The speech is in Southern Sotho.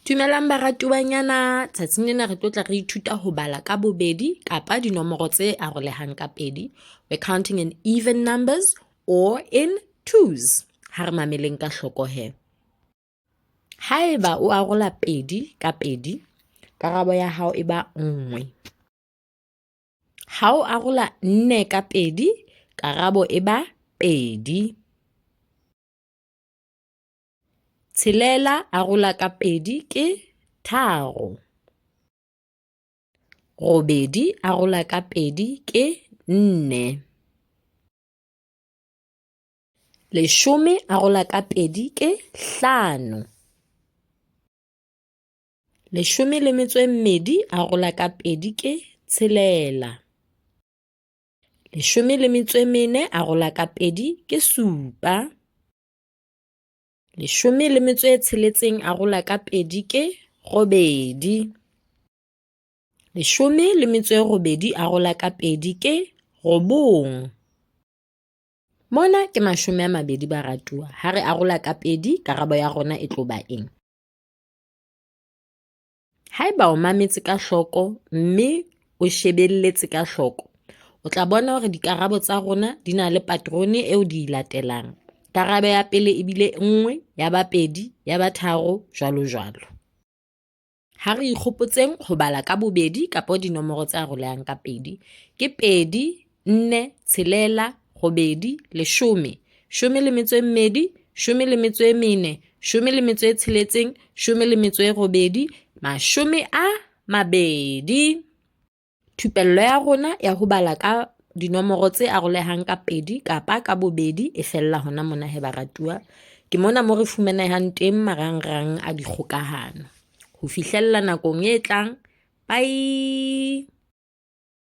Dumelang baratuwanyana, tsatsing lena re tlo tla re ithuta ho bala ka bobedi kapa dinomoro tse arolehang ka pedi. We're counting in even numbers or in twos. Ha re mameleng ka hloko he. Haeba o arola pedi ka pedi, karabo ya hao e ba nngwe. Ha o arola nne ka pedi, karabo e ba pedi. Tshelela arola ka pedi ke tharo. Robedi arola ka pedi ke nne. Leshome arola ka pedi ke hlano. Leshome le metso e mmedi arola ka pedi ke tshelela. Leshome le metso e mene arola ka pedi ke supa. Leshome le metso e tsheletseng arola ka pedi ke robedi. Leshome le metso e robedi arola ka pedi ke robong. Mona ke 20 baratuwa. Ha re arola ka pedi, karabo ya rona e tlo ba eng? Haeba o mametse ka hloko mme o shebelletse ka hloko, o tla bona hore dikarabo tsa rona di na le paterone eo di e latelang. Karabo ya pele e bile nngwe, ya ba pedi, ya ba tharo, jwalo jwalo. Ha re ikgopotseng ho bala ka bobedi kapa dinomoro tse arolehang ka pedi. Ke pedi, nne, tshelela, robedi, leshome, shome le metso e mmedi, shome le metso e mene, shome le metso e tsheletseng, shome le metso e robedi, 20. Thupello ya rona ya ho bala ka dinomoro tse arolehang ka pedi kapa ka bobedi e fella hona mona he baratuwa. Ke mona mo re fumanehang teng marangrang a dikgokahano. Ho fihlella nakong e tlang, bye!